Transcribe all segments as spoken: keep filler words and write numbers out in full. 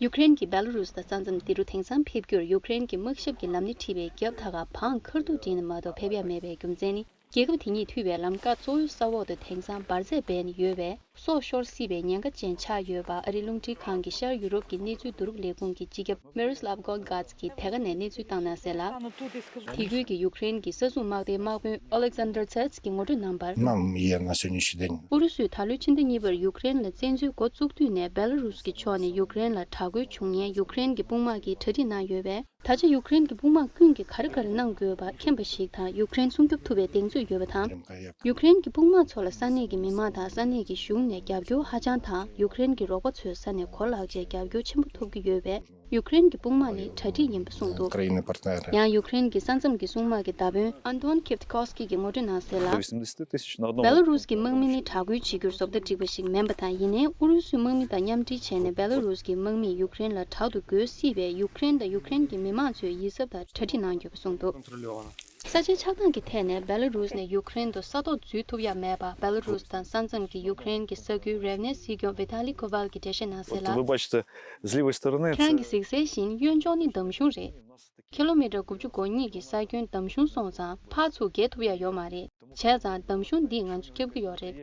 ཡུཀ་རེན་གྱིས་བེ་ལ་རུས་དང་ས་མཚམས་དེ་རུ་དེང་སང་ཕེབས་རྒྱུར་ཡུཀ་རེན་གྱི་དམག་ཞབས་ཀྱི་ལམ་སྣེ་ཁྲིད་པའི་རྒྱབ་ཐག་ག་བང་མཁར་གདུགས་བསྒྲིགས་ནས་མ་གཏོགས་ཕེབས་ཡ་མེད་པའི་རྒྱུ་མཚན་ནི། རྒྱལ་ཁབ་དེ་ཉིད་མཐུད་པའི་ལམ་ཀ་གཙོ་བོའི་ས་འོག་ཏུ་དེང་སང་འབར་རྫས་སྦས་ནས་ཡོད་པས། སྲོག་ཤོར་སྲིད་པའི་ཉེན་ཁ་ཅན་ཆགས་ཡོད་པ་ཨ་རིའི་རླུང་འཕྲིན་ཁང་གི་ཤར་ཡུ་རོབ་ཀྱི་གནས་ཚུལ་བསྡུ་རུབ་ལས་ཁུངས་ཀྱི་སྤྱི་ཁྱབ་མེ་རོ་སི་ལབ་གོན་གྷ་ཛི་གིས་དེ་ག་ནས་གནས་ཚུལ་བཏང་གནང་གསལ་ལ། དེ་ཁུལ་གྱི་ཡུཀ་རེན་གྱི་ས་སྲུང་དམག་སྡེའི་དམག་དཔོན་ཨོ་ལེག་ཟན་དར་ཚེ་ཚི་གིས་ངོ་སྤྲོད་གནང་བར། Нам є на сьогоднішній день. ཨུ་རུ་སུས་ད་ལོའི་ཕྱི་ཟླ་གཉིས་པར་ཡུཀ་རེན་ལ་བཙན་འཛུལ་འགོ་བཙུགས་དུས་ནས་བེ་ལ་རུས་ཀྱི་ཕྱོགས་ནས་ཡུཀ་རེན་ལ་དྲག་རྒོལ་བྱུང་ཉེན་ཡུཀ་རེན་གྱི་དཔུང་དམག་གིས་གྲ་སྒྲིག་གནང་ཡོད་པས། ད་ཆ་ཡུཀ་རེན་གྱི་དཔུང་དམག་ཀུན་གྱིས་ག་རེ་ག་རེ་གནང་དགོས་པ་མཁྱེན་པ་ཞིག་དང་ཡུཀ་རེན་སྲུང་སྐྱོབ་ཐུབ་པའི་གདེང་ཚོད་ཡོད་པ་དང་། ཡུཀ་རེན་གྱི་དཔུང་དམག་ཚོ་ལ་ས་གནས་ཀྱི་མི་མང་དང་ས་གནས་ཀྱི་གཞུང་ནས་རྒྱབ་སྐྱོར་ཧ་ཅང་དང་ཡུཀ་རེན་གྱི་རོགས་པ་ཚོའི་ས་ནས་གོ་ལག་བཅས་རྒྱབ་སྐྱོར་ཆེན་པོ་ཐོབ་ཀྱི་ཡོད་པས། ཡུཀ་རེན་གྱི་དཔུང་དམག་ནི་གྲ་སྒྲིག་ཡིན་པ་གསུངས་འདུག Країни-партнери. ཡང་ཡུཀ་རེན་གྱི་ས་མཚམས་ཀྱི་སྲུང་དམག་གི་མདའ་དཔོན་Антон Квиткофский གྱིས་ངོ་སྤྲོད་གནང་གསལ་ལ། До восьмидесяти тысяч на одного. བེ་ལ་རུས་ཀྱི་དམག་མི་ནི་དྲག་རྒོལ་བྱེད་རྒྱུར་བཟོ་ལྟ་སྒྲིག་པ་ཞིག་མིན་པ་དང་། ཡིན་ནའི་ཨུ་རུ་སུའི་དམག་མི་དང་མཉམ་འབྲེལ་བྱས་ནས་བེ་ལ་རུས་ཀྱི་དམག་མིས་ཡུཀ་རེན་ལ་དྲག་ཏུ་རྒོལ་སྲིད་པས། ཡུཀ་རེན་དང་ཡུཀ་རེན་གྱི་མི་མང་ཚོས་ཡིད་གཟབ་དང་གྲ་སྒྲིག་གནང་དགོས་པ་གསུངས་འདུག་ས་ཆའི་ཆགས་སྟངས་ཀྱི་ཐད་ནས་བེ་ལ་རུས་ནས་ཡུཀ་རེན་དུ་ས་ཐོག་འཛུལ་ཐུབ་ཡ་མེད་པ། བེ་ལ་རུས་དང་ས་མཚམས་ཀྱི་ཡུཀ་རེན་གྱི་ས་འགུལ་རེབ་གནས་སྲིད་སྐྱོང་བི་ཐ་ལི་ཀོ་ཝལ་གྱིས་འགྲེལ་བཤད་གནང་གསལ་ལ། Вот вы бачите, з лівої сторони ཁྱེད་རང་གིས་གཟིགས་གསལ་བཞིན་གཡོན་ཕྱོགས་ནི་འདམ་གཞུང་རེད། ཁི་ལོ་མི་ཊར་དགུ་བཅུ་གོ་གཉིས་ཀྱི་ས་ཁྱོན་འདམ་གཞུང་སོང་ཙང་ཕར་ཚུར་བརྒལ་ཐུབ་ཡ་ཡོད་མ་རེད། བྱས་ཙང་འདམ་གཞུང་འདིས་ང་ཚོ་སྐྱོབ་ཀྱི་ཡོད་རེད།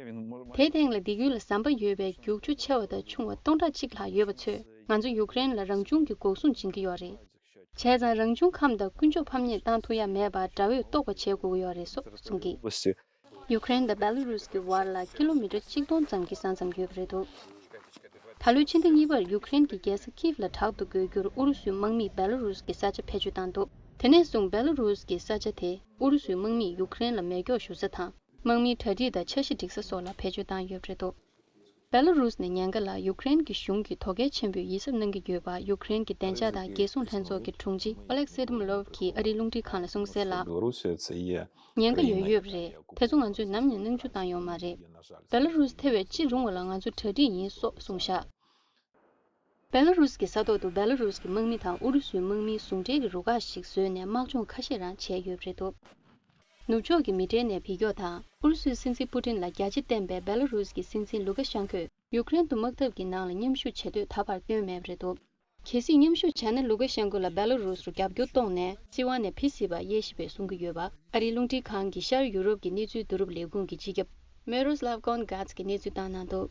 དེའི་སྟེང་ལ་སྡེ་ཁུལ་ལ་ཟམ་པ་ཡོད་པའི་རྒྱུག་ཆུ་ཆེ་བ་དང་ཆུང་བ་སྟོང་ཕྲག་གཅིག་ལྷག་ཡོད་པ་ཚོས་ང་ཚོ་ཡུཀ་རེན་ལ་རང་བྱུང་གི་འགོག་སྲུང་སྦྱིན་གྱི་ཡོད་རེད། བྱས་ཙང་རང་བྱུང་ཁམས་དང་ཀུན་སྤྱོད་ཕམ་ཉེས་བཏང་ཐུབ་ཡ་མེད་པར་དགྲ་བོས་རྟོགས་པ་བྱེད་དགོས་ཀྱི་ཡོད་རེད་སོགས་གསུངས་ཀྱིས། ཡུཀ་རེན་དང་བེ་ལ་རུས་ཀྱི་བར་ལ་ཀི་ལོ་མི་ཊར་གཅིག་སྟོང་ཙམ་གྱི་ས་མཚམས་ཡོད་པ་རེད་འདུག་ད་ལོའི་ཕྱི་ཟླ་གཉིས་པར་ཡུཀ་རེན་གྱི་རྒྱལ་ས་ཀིབ་ལ་དྲག་ཏུ་རྒོལ་རྒྱུར་ཨུ་རུ་སུའི་དམག་མིས་བེ་ལ་རུས་ཀྱི་ས་ཆ་བེད་སྤྱོད་བཏང་འདུག་དེ་ནས་བཟུང་བེ་ལ་རུས་ཀྱི་ས་ཆ་དེ་ཨུ་རུ་སུའི་དམག་མིས་ཡུཀ་རེན་ལ་མེ་སྒྱོགས་གཞུ་ས་དང་། དམག་མིའི་གྲ་སྒྲིག་དང་འཆར་གཞི་སྒྲིག་ས་སོགས་ལ་བེད་སྤྱོད་བཏང་ཡོད་པ་རེད་འདུག་བེ་ལ་རུས་ནས་ཉེན་ཁ་ལ་ཡུཀ་རེན་གྱི་གཞུང་གིས་དོ་གལ་ཆེན་པོས་ཡིད་གཟབ་གནང་གི་ཡོད་པ་ཡུཀ་རེན་གྱི་བདེ་འཇགས་དང་རྒྱལ་སྲུང་ལྷན་ཚོགས་ཀྱི་དྲུང་ཆེ་ཨོ་ལེག་སེ་ཏི་མོ་ལོབ་ཀྱིས་ཨ་རིའི་རླུང་འཕྲིན་ཁང་ལ་གསུངས་གསལ་ལ། Білорусі це є ཉེན་ཁ་ཡོད་ཡོད་པ་རེད། དེ་ཚོ་ང་ཚོས་ནམ་ཡང་སྣང་ཆུང་བཏང་ཡོད་མ་རེད། བེ་ལ་རུས་ཐེ་བའི་ཅི་རུང་བ་ལ་ང་ཚོ་གྲ་སྒྲིག་ཡིན་སོགས་གསུངས་བཞག་བེ་ལ་རུས་ཀྱི་ས་ཐོག་ཏུ་བེ་ལ་རུས་ཀྱི་དམག་མི་དང་ཨུ་རུ་སུའི་དམག་མིའི་ཟུང་འབྲེལ་གྱི་རུ་ཁག་ཞིག་བཟོས་ནས་དམག་སྦྱོང་ཁ་ཤས་རང་བྱས་ཡོད་པ་རེད་འདུག་ནུབ་ཕྱོགས་ཀྱི་མི་གྲལ་ནས་བེད་སྐྱོར་དང་ཨུ་རུ་སུའི་སྲིད་འཛིན་པུ་ཏིན་ལ་རྒྱ་ཇེ་བརྟན་པའི་བེ་ལ་རུས་ཀྱི་སྲིད་འཛིན་ལུ་ཀ་ཤན་ཁོས་ཡུཀ་རེན་དུ་དམག་འཐབ་ཀྱི་ནང་ལ་མཉམ་ཞུགས་བྱེད་འདོད་ད་བར་བཏོན་མེད་པ་རེད་འདུག་གལ་སྲིད་མཉམ་ཞུགས་བྱས་ན་ལུ་ཀ་ཤན་ཁོ་ལ་བེ་ལ་རུས་རུ་རྒྱབ་སྐྱོར་གཏོང་ནས་སྲིད་དབང་ནས་ཕུད་སྲིད་པ་དབྱེ་ཞིབ་པས་གསུང་གི་ཡོད་པ་ཨ་རིའི་རླུང་འཕྲིན་ཁང་གི་ཤར་ཡུ་རོབ་ཀྱི་གནས་ཚུལ་བསྡུ་རུབ་ལས་ཁུངས་ཀྱི་སྤྱི་ཁྱབ་མེ་རོ་སི་ལབ་གོན་གྷ་ཛི་གིས་གནས་ཚུལ་བཏང་གནང་འདུག